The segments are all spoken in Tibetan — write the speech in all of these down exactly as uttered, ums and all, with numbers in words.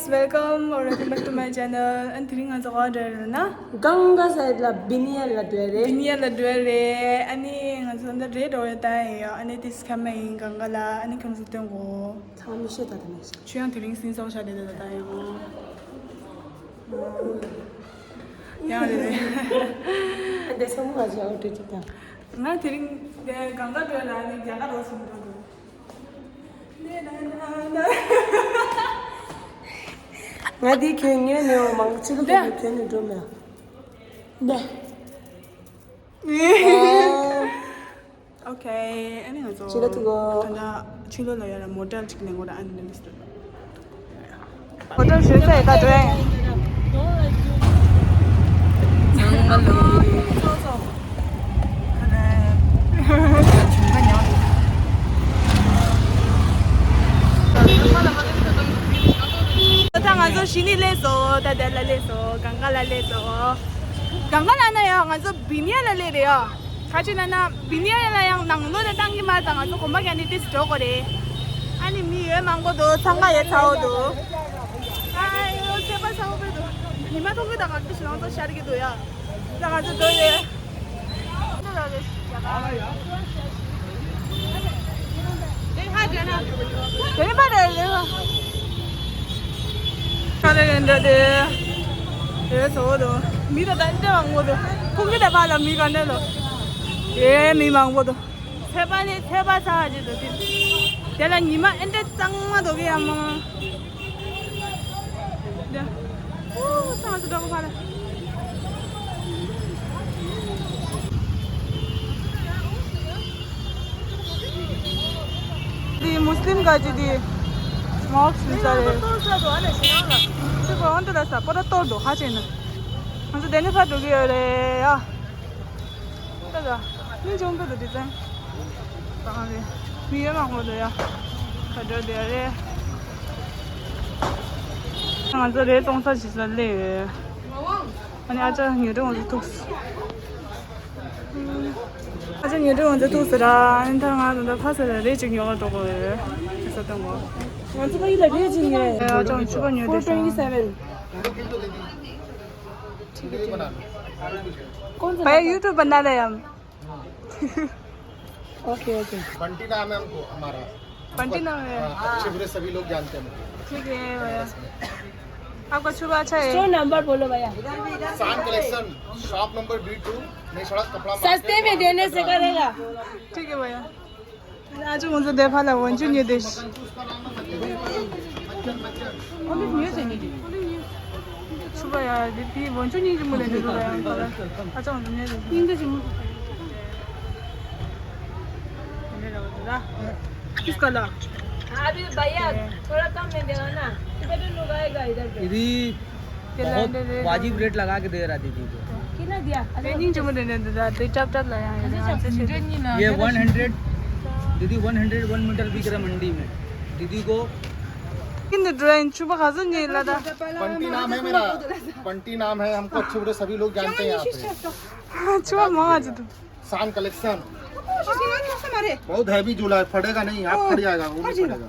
Welcome or welcome back to my channel. ཨ་ནི་དེ་རིང་ང་ཚོ་ག་པར་འགྲོ་རེད་ན། གངྒཱ་སའིཌ་ལ་བི་ནི་ཡར་ལ་འགྲོ་རེད། བི་ནི་ཡར་ལ་འགྲོ་རེད། ཨ་ནི་ང་ཚོ་ད་རེད་འགྲོ་ཡ་ད་ཡ། ཨ་ནི་ཏིས་ཁ་མ་ཡིན་གངྒཱ་ལ། ཨ་ནི་ཁྱོད་ཚོ་སྟོན་གོ། ཚང་མ་མི་ཤེས་ད་ད་མི་ཤེས། ཁྱོད་ཡང་དེ་རིང་སེམས་སང་ཤ་རེད་ད་ད་ཡ། ཡང་རེད། ཨ་འདི་སོང་མ་ཞིག་ཨོ་ཏོ་ཅིག་དང་། ང་དེ་རིང་དེ་གངྒཱ་འགྲོ་ལ་ནི་རྒྱ་གར་རོ་སུམ་འགྲོ་འདུག་ང་དེ་ཁྱོད་ངའི་ནས་མང་ཆེ་ལོ་ཁྱོད་ནས་འགྲོ་མེད། ནས། ཨོ་ཁེ། ཨ་ནི་ང་ཚོ་ཕྱི་ལོགས་ཐུག་གོ། ད་ལྟ་ཕྱི་ལོགས་ལ་ཡོད་ལ་མོ་ཊལ་ཅིག་ལེན་དགོས་ར། ཨ་ནི་ལེན་སྟེ། མོ་ཊལ་ཞོན་ས་ཡི་ཀ་ཏོ་ཨེ། ད་ང་ཚོ་གཞི་ནས་སླེབས་སོང་། ད་དེ་ལ་སླེབས་སོང་། གངྒཱ་ལ་སླེབས་སོང་། གངྒཱ་ལ་ན་ཡང་ང་ཚོ་བི་ནི་ཡར་ལ་སླེབས་རེད་ཡ། ག་ཅི་ལབ་ན་བི་ནི་ཡར་ལ་ཡང་ནང་ལོགས་ལ་བཏང་གི་མ་རེད། ད་ང་ཚོ་གོམ་པ་རྒྱག་ནས་ཏིས་འགྲོ་དགོས་རེད། ཨ་ནི་མི་ཡོད་མང་པོ་འདུག་ཚང་ཁ་ཡོད་ཚ་བོ་འདུག་ཨ་ཡོ་ཚེ་པ་ཚ་བོ་པོ་འདུག་ཉི་མ་ཐུང་གི་ད་ག་ཏིས་ང་ཚོ་ཤར་གི་འདུག་ཡ། ད་ང་ཚོ་འགྲོ་རེད། དེ་ཕར་འགྲོ་ན། དེ་ཕར་འགྲོ་ན། ག་ལེ་ལེ་འདྲ་དེ། དེ་བཟོ་དོ། མི་ད་ལྟ་འདྲ་མང་པོ་འདུག་ཁོང་གི་ད་ཕར་ལ་མི་ག་འདྲ་ལོ། དེ་མི་མང་པོ་འདུག་ཚེ་པ་ནི་ཚེ་པ་ཚ་ཅིག་འདུག་དེ། དེ་ལ་ཉི་མ་ཨེ་འདྲ་གཙང་མ་འདུག་གི་ཡ་མ། དེ། ཨོ་ཚང་སུ་འགྲོ་གི་ཕར་ལ། འདི་མུ་སི་ལིམ་ག་ཅི་འདི་མོག་སི་ཟ་རེད། ཚེ་པ་འོན་ཏེ་ལ་ས་པོ་ར་གཏོར་འདུག་ཧ་ཅང་ན། ང་ཚོ་དེ་ནས་ཕར་འགྲོ་གི་ཡོད་རེད་ཡ། ད་ད་མི་འཇོང་གི་འདུག་དེ་ཙང་། ད་གང་རེད། མི་ཡོད་མང་པོ་འདུག་ཡ། ད་འགྲོ་དེ་རེད། ང་ཚོ་རེད་གཏོང་ས་ཞིག་ས་སླེབས་ཡོད། ཨ་ནི་ཨ་ཅག་ཉོ་སྒྲོན་ང་ཚོ་ཐུག་ཨ་ཅག་ཉོ་སྒྲོན་ང་ཚོ་ཐུག་ཟེར་ར། ཨ་ནི་ད་ང་ད་ལྟ་ཕ་ས་ལ་རེད་ཅིག་ཉོ་ག་འགྲོ་དགོས་ཡོད། ས་སྟོན་གོ། ང་ཚོ་ཕ་ཡུལ་ལ་རེད་ཅིག་ཉོ་ཡ། ཨ་ཅག་ཕྱུ་པ་ཉོ་དེ་ཤོག Twenty seven. ठीक है, ठीक है। कौन सा भाई, YouTube बना रहे हम। Okay, okay. बंटी नाम है हमको, हमारा। बंटी नाम है। हाँ, अच्छे बुरे सभी लोग जानते हैं मुझे। ठीक है भैया। आपका छुआ अच्छा है? स्टोर नंबर बोलो भैया। Shaan collection, shop number B two, नई सड़क कपड़ा मार्केट, सस्ते में देने से करेगा। ठीक है भैया। आज मुझे देखा ला वंचू नहीं देश। छुआ यार, दीदी वंचू नहीं जिम लेने दो यार। अच्छा, मुझे नहीं देश। किसका ला? अभी भैया, थोड़ा कम में देना ना। इधर तो लोग आएगा इधर पे। दीदी, बहुत वाजिब रेट लगा के दे रहा दीदी को। कितना दिया? Training जो मुझे दे दे, दे टप टप लाया है। ये वन हंड्रेड, दीदी, वन हंड्रेड वन मीटर बिक रहा मंडी में। दीदी को कितने ड्रेन छुपा खा से नहीं लाता। बंटी नाम है मेरा, बंटी नाम है, हमको अच्छे बुरे सभी लोग जानते हैं यहाँ पे। छुपा मांगा जी तू। शान कलेक्शन। बहुत हैवी झूला है, फटेगा नहीं, हाथ फट जाएगा, वो नहीं फटेगा।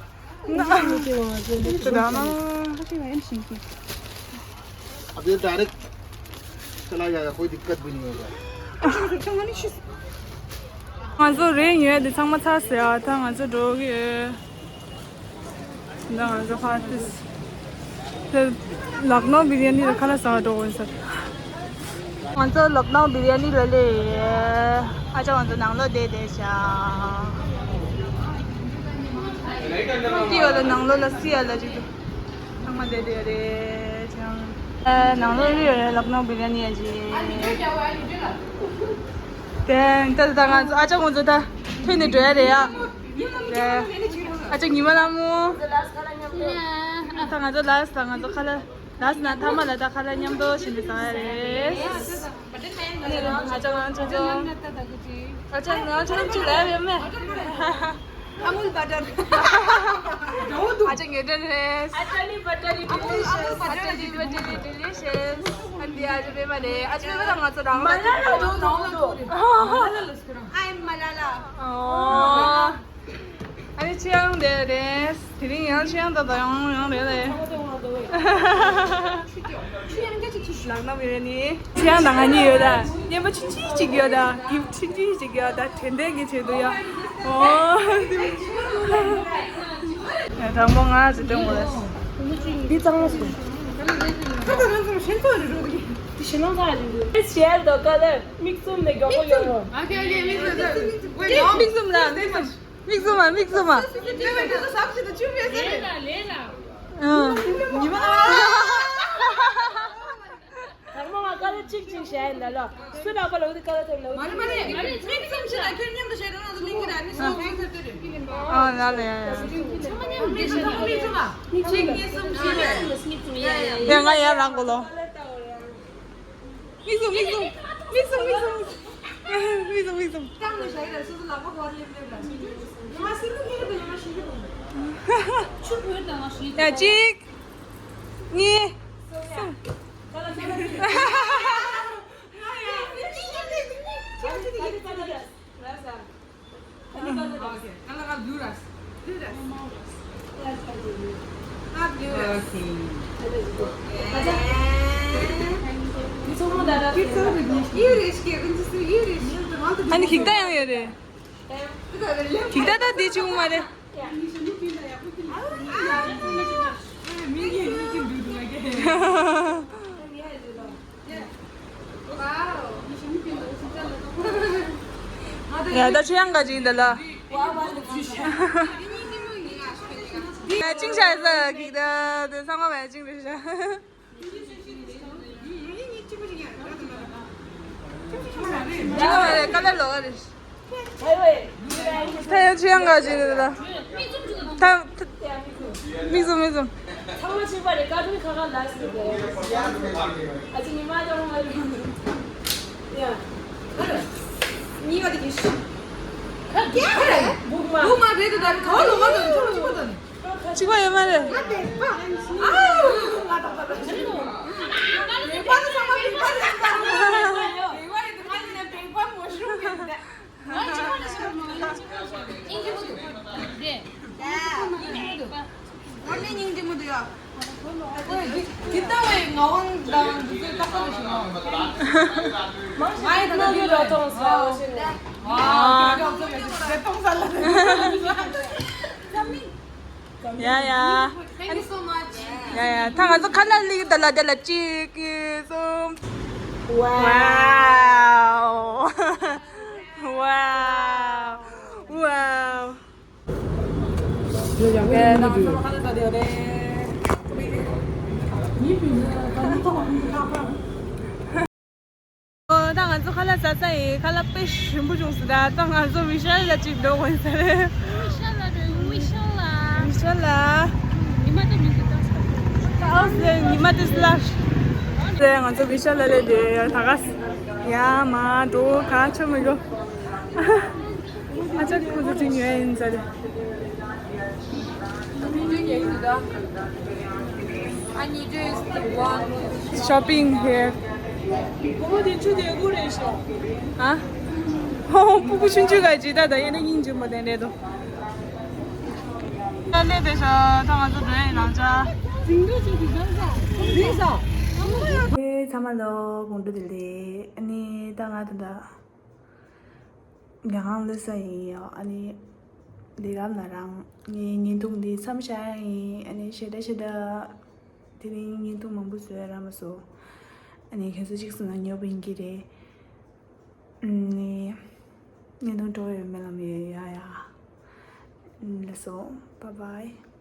अब ये डायरेक्ट चला जाएगा, कोई दिक्कत भी नहीं होगा। ང་ཚོ་རེད་ཡོད་དེ་ཚང་མ་ཚར་ཟེར་ཨ། ད་ང་ཚོ་འགྲོ་གི་ཡོད། ད་ང་ཚོ་ཧ་ཏིས། དེ་ལག་ནོ་བི་རི་ཡ་ནི་ལ་ཁ་ལག་ཟ་བ་འགྲོ་དགོས་ཟེར། ང་ཚོ་ལག་ནོ་བི་རི་ཡ་ནི་ལ་ལེ། ཨ་ཅག་ང་ཚོ་ནང་ལོགས་བསྡད་བསྡད་ཤག་ཁྱོད་ཀྱི་ཡོད་ལ་ནང་ལོགས་ལ་སི་ཡ་ལ་ཅིག་འདུག་ཚང་མ་བསྡད་བསྡད་རེད་ཅང་། ཨ་ནང་ལོགས་ལ་ཡོད་རེད་ལག་ནོ་བི་རི་ཡ་ནི་ཡ་ཅིག་དེ་ད་ད་ང་ཚོ་ཨ་ཅག་ང་ཚོ་ད་ཐོན་ནས་འགྲོ་ཡ་རེད་ཡ། ཨ་ཅག་ཉི་མ་ལ་མོ། ད་ང་ཚོ་ལགས་ད་ང་ཚོ་ཁ་ལག་ལགས་ན་ཐ་མ་ལ་ད་ཁ་ལག་མཉམ་དུ་ཞིག་འདི་ཟ་ཡ་རེད། ཨ་ཅག་ང་ཚོ་ཚོ་ཨ་ཅག་ང་ཚོ་ཅི་ལབ་ཡོད་མེད། Amul butter. ཨ་ཅག་ངེས་འབྲེལ་རེད། Achali butter delicious. Achali butter delicious. ཨ་འདི་ཨ་ཅག་པད་མ་རེད། ཨ་ཅག་པད་མ་ད་ང་ཚོ་རང་ལ། Malala, no, no, no. I'm Malala. ཨོ། ཨ་ནི་ ཆེ་ཡང་དེ་རེད། དེ་རིང་ཡང་ཆེ་ཡང་ད་ད་ཡང་ཡང་རེད་ལེ། ཆེ་ཡང་ད་ང་གཉིས་ཡོད་ད། སྙན་པ་ཆུང་ཆུང་ཅིག་ཡོད་ད། གིབ་ཆུང་ཆུང་ཅིག་ཡོད་ད། དྲན་རྟེན་གྱི་ཆེད་དུ་ཡ། ཨོ། དྲང་པོ་ང་ཟི་སྟོན་དགོས་རེད། འདི་གཙང་མ་སོང་། འདི་ཞེ་ལང་ཚ་ཡ་ཅིག་འདུག་ཨེ་ཤེར་དོ་ཀ་ལེར་མིག་བཙུམ་ནས་མགྱོགས་པོ་ཡོང་རོགས། མིག་བཙུམ་ལ་མིག་བཙུམ་མ། ཨ། ཉི་མ། དང་མ་ང་ཀ་ལེར་གཅིག་གཅིག་བྱས་ཡིན་ད་ལོ། སུ་ལ་པ་ལོ་དེ་ཀ་ལེར་ཐོན་ལོ། མ་རེད་མ་རེད། མིག་བཙུམ་བྱས་ན་ཁྱོད་མཉམ་དུ་བྱས་རོགས་ན་ལིང་གི་ར་མིག་བཙུམ་བཙུམ་ཐེབས་ཐེབས་རེད། ཨ་ལ་ལ་ཡ་ཡ། ཚང་མ་མཉམ་དུ་བྱས་ན་མིག་བཙུམ་མ། གཅིག་གཉིས་གསུམ་བཞི་རེད། ཡ་ང་ཡ་རང་གོ་ལོ། མིག་བཙུམ་མིག་བཙུམ། མིག་བཙུམ་མིག་བཙུམ། མིག་བཙུམ་མིག་བཙུམ། ཀྲང་ནས་ཞག་རེ་སོ་སོ་ལག་པ་གོ་ལེབ་ལེབ་ལ། ཡ་མ་སིན་དུ་ཁེ་རེ་དུ་ཡ་མ་ཤི་གི་དུ། ཆུ་བོའི་ནང་ལ་ཞིག་ཡ་གཅིག་གཉིས། གསུམ། ཨ་ནི་གིག་ད་ཡང་ཡོད་རེད། གིག་ད་ད་འདི་བྱུང་མ་རེད། ཡ་ད་ཆུ་ཡང་ག་ཅིག་འདི་ལ། ཡ་ཅིང་ཤ་ས་གིག་ད་དེ་ཚང་མ་བས་ཅིང་རེད་ཤ། ཅི་ག་རེ་ཀ་ལར་ལོག་ག་རེ། ད་ཡང་ཆུ་ཡང་ག་ཅིག་རེད་ད། ད་ད་མིག་བཙུམ་མིག་བཙུམ། ཚང་མ་ཕྱིན་པ་རེད། ཀ་ཏུན་ཁ་ཁ་ལ་སི་རེད། ཨ་ཅི་ཉི་མ་ཅང་མ་རེད། ཡ། གཉིས་པ་དེ་གིས། ཁ་རྒྱ་རེད། སྦུག་མ། སྦུག་མ་རེད་དུ་ད་ག་བ་ལོག་མ་དང་ཁྱོད་ལ་ཅི་པ་དང་། གཅིག་པ་ཡོད་མ་རེད། ང་བེག་པ། ཨའུ། ང་ད་ད་ད། བེག་པ་ལ་ཚང་མ་བེག་པ་རེད་ཟེར་ད། བེག་པ་རེད་དུ་ང་ཡིན་ན་བེག་པ་མ་ཤོང་གི་རེད། ང་གཅིག་པ་ལ་ཤོང་མ་ང་གཅིག་པ་ལ་ཤོང་། ཨིན་ཇི་མོ་དུ་རེད། ཨ་ནི་སྙིང་རྗེ་མོ་དུ་ཡ། འདི་ལྟ་བའི་ངག་དབང་དང་འདི་ཚོའི་རྟག་པར་ཞིག་ནོ། ང་ཡི་ད་ལྟ་འདི་ལ་ཐོང་ཟེར་བ་ཞིག་ནས། ཨ། ཡ་ཡ། Thank you so much. ཡ་ཡ། ད་ང་ཚོ་ཁ་ལག་ལི་ད་ལ་ད་ལ་གཅིག་གསུམ། Wow. Wow. Wow. ཡ་ཡ། ད་ང་ཚོ་ཁ་ལག་ཟ་དེ་རེད། ཨོ། ད་ང་ཚོ་ཁ་ལག་ཟ་ས་ཡིན། ཁ་ལག་དཔེ་ཞིམ་པོ་བྱུང་སོང་། ད་ད་ང་ཚོ་བི་ཤལ་ལ་ཅིག་འགྲོ་དགོས་ས་རེད། བི་ཤལ་ལ་རེད། བི་ཤལ་ལ། བི་ཤལ་ལ། ཉི་མ་དེ་མི་འདུག་ད། ཨོ་ཟེར་ཉི་མ་དེ་སླར། ཟེར་ང་ཚོ་བི་ཤལ་ལ་སླེབས་དེ་ད་ག་ཡ་མ་འགྲོ་ག་ཆོ་མི་འགྲོ། ཨ་ཅག་ཁོ་ཚོ་ཅིག་ཉོས་ཡིན་ཟེར། Shopping here. ཨ། ཧོ་ཧོ། སྤུ་གུ་ཆུང་ཆུང་ག་ཅིག་ད་ད་ཡིན་ན་སྙིང་རྗེ་མོ་དེ་འདྲ་འདུག་ད་ལས་དེ་ཤ་ད་ང་ཚོ་འགྲོ་ཡིན་ནང་ཆ། ཚང་མ་ལོ་དགོང་དྲོ་བདེ་ལེགས། ཨ་ནི་ད་ང་ད་ད། རྒྱ་གར་སླེབས་ས་ཡིན་ཡ། ཨ་ནི་ལས་རབ་ན་རང་ངའི་བརྙན་ཐུང་འདི་མཚམས་བཞག་ཡ་ཡིན། ཨ་ནི་ཞེ་དྲག་ཞེ་དྲག་དེ་རིང་བརྙན་ཐུང་མང་པོ་བཟོ་ཡ་རག་མ་སོང་། ཨ་ནི་ཁྱེད་ཚོ་གཅིག་སུ་ན་ཉོབ་ཡིན་གྱི་རེད། ཨ་ནི་བརྙན་ཐུང་སྤྲོ་བོ་ཡོད་མེད་ལ་མི་ཡོད་ཡ་ཡ། ལགས་སོ། Bye bye.